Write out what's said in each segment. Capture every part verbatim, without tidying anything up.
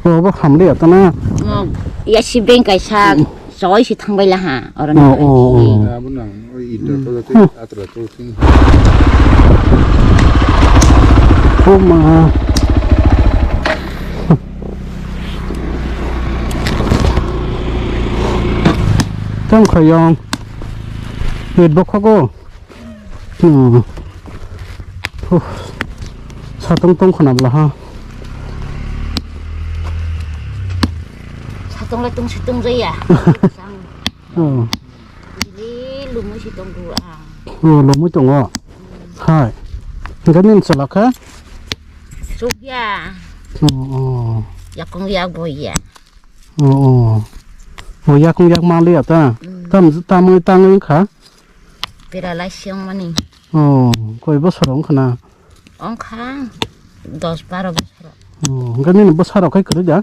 Bo, bo hamliya ta na? Mo, ya si bank kaisa choi si thangbai laha, oro ni. Oh, oh, oh. Abo nang, o ida ko atra to thing. Oh, ma. Tang khayong. Wait, bokhogo. Hmm. Huh. Satong tong khna bwla ha. Satong lai tong si tong jaya. Oh. Ini lumui si tong gua. Oh, lumui tongo. Hai. Enggak nin selaka? Sugya. Oh, oh. Yakong yak boya. Oh, oh. Oh, yakong yak maliya ta. Hmm. Tam, tamui tangui kha. Pera lai siang mani. Oh, koi bosor wng khna? Wng kha dos baro bosor. Oh, hwnkhe nini bwsarok khai kwrwi da?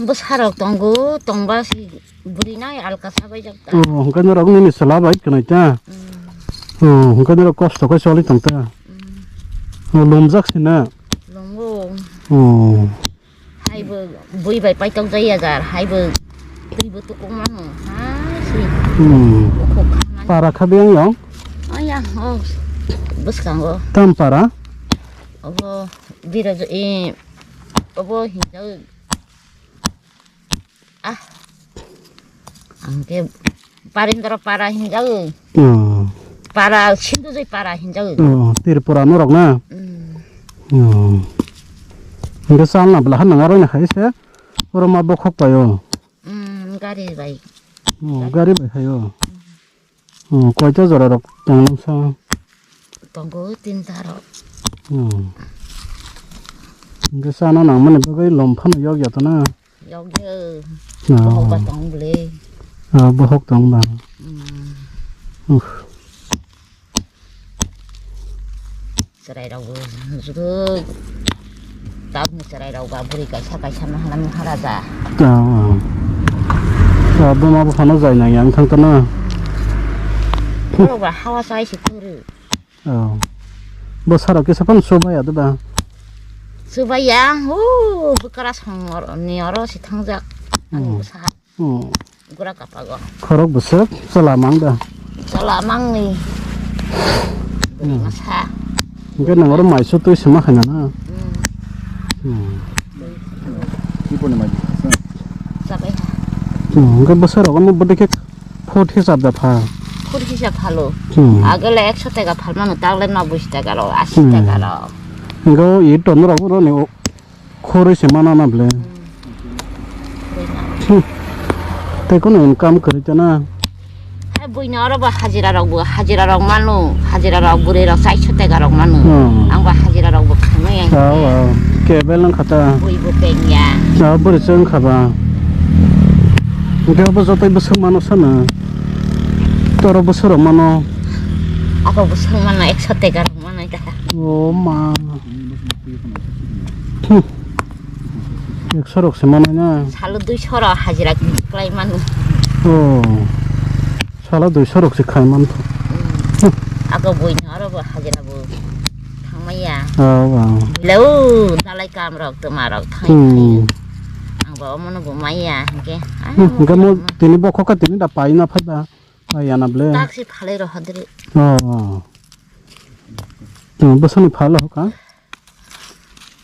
Bwsarok tongo, tongba si bwrwi nai alka sabaijak ta. Oh, hwnkhe norok nini chwla bai kwnwi ta? Hmm. Oh, hwnkhe norok kosto khe choli tong ta? Hmm. Oh, lumjak si na? Lungo. Oh. Haibo bui bai paitokjak ya jar, haibo twibo tukuk mano. Ha, si. Hmm. Bukhuk khamani. Para kha biyang yong? Oh, ya, oh. Bwskango. Tam para? Obo bira, eh, obo hinjak. Ah. Ang ke Parindra para hinjak. Oh. Para, Sindhujoi para hinjak. Oh, Tripura norok na? Mm. Oh. Hingke salna bwla ha nang aroni hai se. Oro ma bokhok paio. Mm, gari bai. Oh, gari bai haio. Oh, koita jora rok tong sa? Tongo tinta rok. Oh. Hingke sana nang mani bagwi lom phano yok ya to na? Yokjak. Ah. Bohok ba tong bwle. Ah, bohok tong ba. Hmm. Uh. Chwrai rok bo jugo. Tabuk ni chwrai rok ba bwrwi kaisa kaisa no hala no hala ja. Ah, ah. Ah, buma buphano jai nang yang thang tana. Borok ba hawa chai se kwrwi. Oh. Bo saro kisa phano chubaya de ba? Chubaya, hu, bwkra song ni oro si thangjak. Ani bwsa. Hmm. Gura kapago. Khorok bwswk chwla mang da? Chwla mang ni. Hmm. Masa. Hingke nang oro maiso twi sima khaina na? Hmm. Hmm. Iponi mai. Chabai. Hmm, hingke bwswk rogo no bwdikhe Foot hisab da pha? Foot hisab phalo. Hmm. Agole ekso taka phalmano, tagle noboi taka rok, asi taka rok. Engo i tono rok ro ni khoroi se mana na ble. Hmm. Khoroi na. Hmm. Te kono income kwrwi ta na? Hai buino oro bo hajira rok bo, hajira rok mano, hajira rok bwrwi rok chairso taka rok mano. Hmm. Ang bo hajira rok bo khaimai. Aw, aw. Kebel wng kha ta. Bui bo pengya. Aw, bwrwi se wng kha ba. Hingke obo joto bwswk mano sana? Toro bwswk rok mano? Ako bwswk mano ekso taka rok mano ta. O ma. Hmm. Ekso rok se mano na? Salo duiso rok hajira khlai mano. O. Salo duiso rok se khai man tho. Hmm. Ako buino oro bo hajira bo thangmaya. Aw, aw. Bwlai o dalai kam rok twma rok thang. Hmm. Ang bo omono bo maya hingke. Ai, hmm, hingke mo tini bokhok khe tini da pai na phai ba. Pai ya na ble. Tak si phalai rw hadri. Oh, oh. Hmm, bwswkni phala hoka?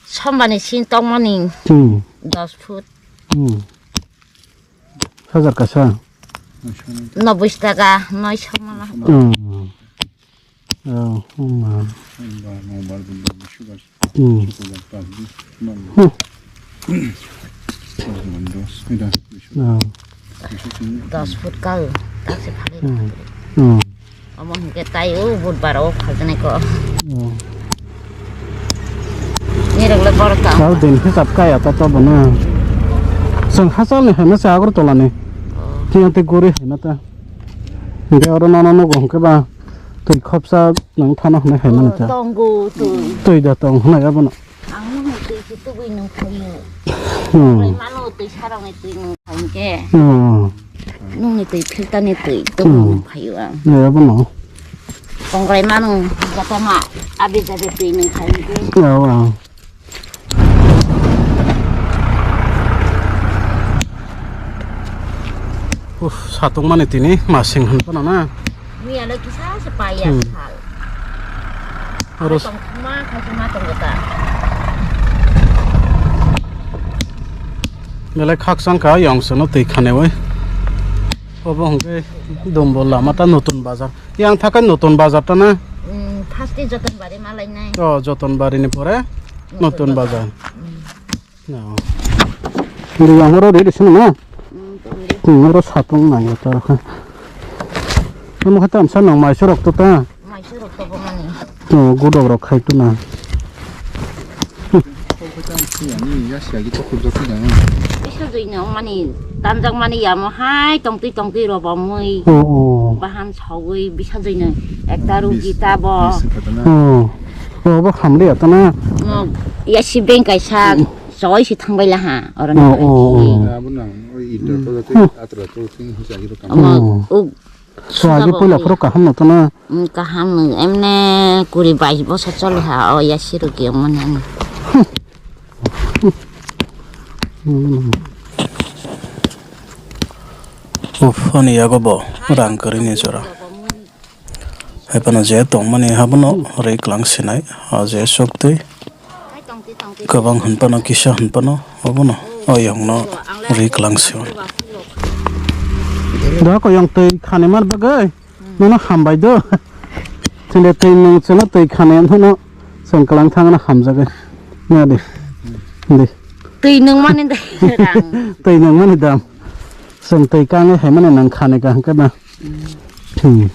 Sombani sin tongmani. Hmm. Dos foot. Hmm. Hajar kasa? Noboi taka, noisho mala. Hmm. Oh, oh, ma. Hmm. Dos foot kal, tak se phali. Hmm. Hmm. Omo hingke tai o budbar o phaljanai ko. Hmm. Nirok le borok ta. Kal din hisab kaya ta to bono. Chwng hachal ni hai ma se Agartala ni. Oh. Tiyang te gori hai ma ta. Hingke oro nono nogo hingke ba twi khopsa nang thana hwnwi hai mani ta. Oh, tongo twi. Twi da tong hwnwi abono. Ang nungni twi se tubui nung phaio. Hmm. Twi mano twi sarokni twi nung phaio hwnkhe. Hmm. Nungni twi filter ni twi tubui nung phaio ang. Abono. Tongrai mano jotono abi jabe twi nung phaio hwnkhe. Oh, oh. Satungmani tini masing hwn phano na. Miyalo kisa se paiya Hmm. sal. Oro Tongthokma khaisima tongo ta. Belai khakchang kha yong sano twi khanewi. Obo hwnkhe Dumbo lama ta Notun Bazar. Yang thaka Notun Bazar ta na? Hmm, first day Jotonbari malainai. Oh, Jotonbari ni pore Notun Notun Bazar. Bazar. Hmm. Hindi yang oro ready sini na? Hmm, tong di. Hmm, oro satung nang ta kha. Kamu kata amsa nang mai sorok to ta? Mai sorok to bo mani. To godok rok khai to na. Bisa joi no mani tanjak mani yamo hai tongtwi tongtwi robo mui. Oh, oh. Bahan sogwi bisa joi no ekta rugi ta bo. Oh. Oh, bo hamle ya ta na. Ya si beng kaisa. Choi si thangbai laha, oro Oh, ni oh, oh. Abo nang, oi, ito, to, to, atra, to, ting, hisa, iro, kam. Omo, Oh. uk, So, age suga poila bo phoro kaham no tona. Mm, kaham no, emne kuri bais bosor choli ha, o ya siru ki omo ni ani. Uff, ani yago bo rang kwrwi ni jora. Hai phano je tongmani habono rwi kwlang sinai, o je suktwi kwbang hwn phano kisa hwn phano obono o yongno rwi kwlang sinai. Da ko yong twi khani mar bagwi nono hambai do. Chwngde twi nwng chwngno twi khani hwnphano chwng kwlang thangno hamjagwi. Na di. Di. Twi nwng mani de rang. Twi nwng mani dam. Chwng twi kangwi hai mani nwng khani kaham khe na. Hmm.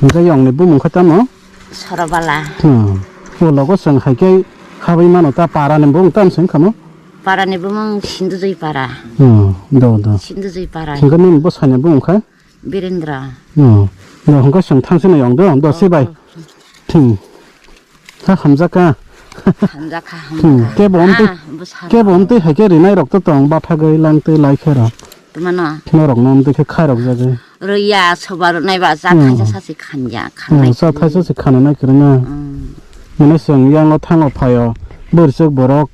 Hwnkhe yongni bumung khe tamo? Sorobala. Hmm. O logo chwng hai khe habwi mano ta para ni bumung tam se wngkha mo? Para ni bumung Sindujui para. Hmm. Do, do. Sindujui para. Hwnkhe nini bwsai ni bumung khe? Birendra. Hmm. Do hwnkhe chwng thang sino yong do, do se bai. Hmm. Ha hamjak kha. Hamjak kha, Hmm. hamjak kha. Kebo omtwi, Ah, bwsa. kebo omtwi hai khe rinai rok to tong, bathagwi langtwi lai khe rok. Tuma no. Norok no omtwi khe khairok jagwi. Rwya soba rwnai ba cha Hmm. thaisa sasi khanja, Hmm, khanai cha thaisa si khana nai kwrwngna. Hmm. Mane chwng yango thango phaio, bwrwswk borok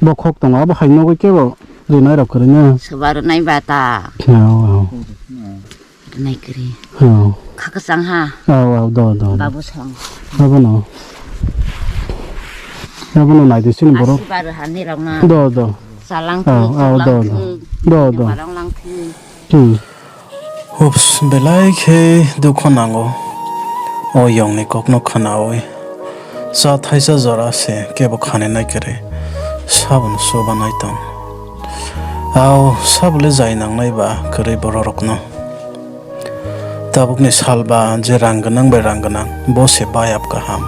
bokhok tongo, abo hai nugwi kebo rinai rok kwrwngna. Soba rwnai ba ta. Ao, ao. Rwnai kwrwi. Ao. Kha kwchang ha. Ao, ao, do, do, do. Babu song. Abono. Abono naidi sini borok. Asi bar hani rok na. Do, do. Chalang Ao, thwi, ao, do, chuklang do. thwi. Do, do. Barong lang thwi. Hmm. Ups, belai khe dukho nango. O yongni kokno khwnawi. Cha thaisa jora se kebo khani nai kwrwi. Sabon suba nai tong. Ao, sabole jai nangnai ba kwrwi bororokno. Tabukni sal ba je rang gwnang bai rang gwnang, bo se bayap kaham.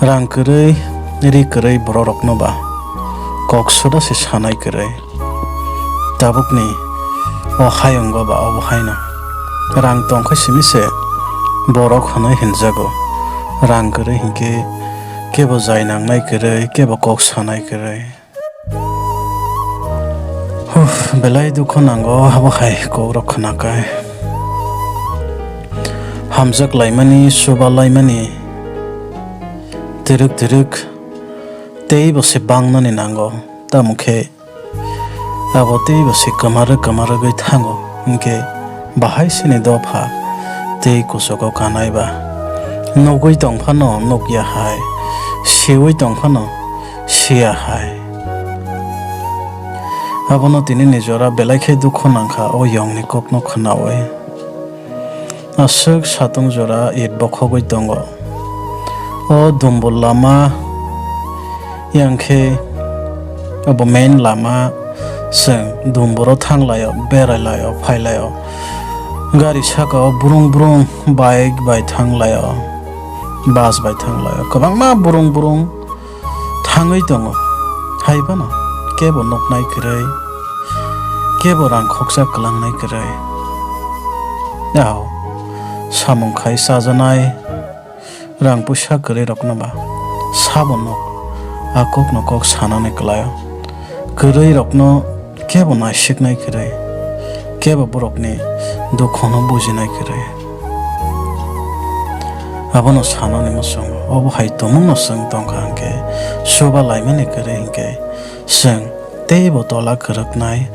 Rang kwrwi, ri kwrwi bororokno ba kok soda se sanai kwrwi. Tabukni o hayung ba, ba obo haino. Rang tong khe simi se borok hwnwi hinjago. Rang kwrwi hinkhe kebo jai nangnai kwrwi, kebo kok sanai kwrwi. Huh, belai dukho nango abo hai kokrok khwnakai. Hamjak laimani, chuba laimani, twrwk twrwk teibo se bangnani nango. Tamo khe abo teibo se kwmarwk kwmarwgwi thango, hinkhe bahai sini dopha tei kuchugo kanai ba. Nugwi tong phano nukya hai, siwi tong phano siya hai. Abono tini ni jora belai khe dukho nangkha o yongni kokno khwnawi. Aswk satung jora it bokhogwi tongo. O dumbur lama yang khe obo main lama, chwng dumburo thang laio, berai laio, phai laio. Gari saka o brung brung bike bai thang laio, bus bai thang laio, kwbangma brung brung thangwi tongo. Hai phano kebo nuknai kwrwi, kebo rang khoksa kwlangnai kwrwi. Ao samung khai chajanai rang puisa kwrwi rokno ba sabo nuk, a kokno kok sanani kwlaio. Kwrwi rokno kebo naisiknai kwrwi, kebo borokni dukhono bujinai kwrwi. Abono sanani muchungo, obo hai tumungno chwng tongkha hinkhe, chuba laimani kwrwi hinkhe chwng teibo tola kwrwknai.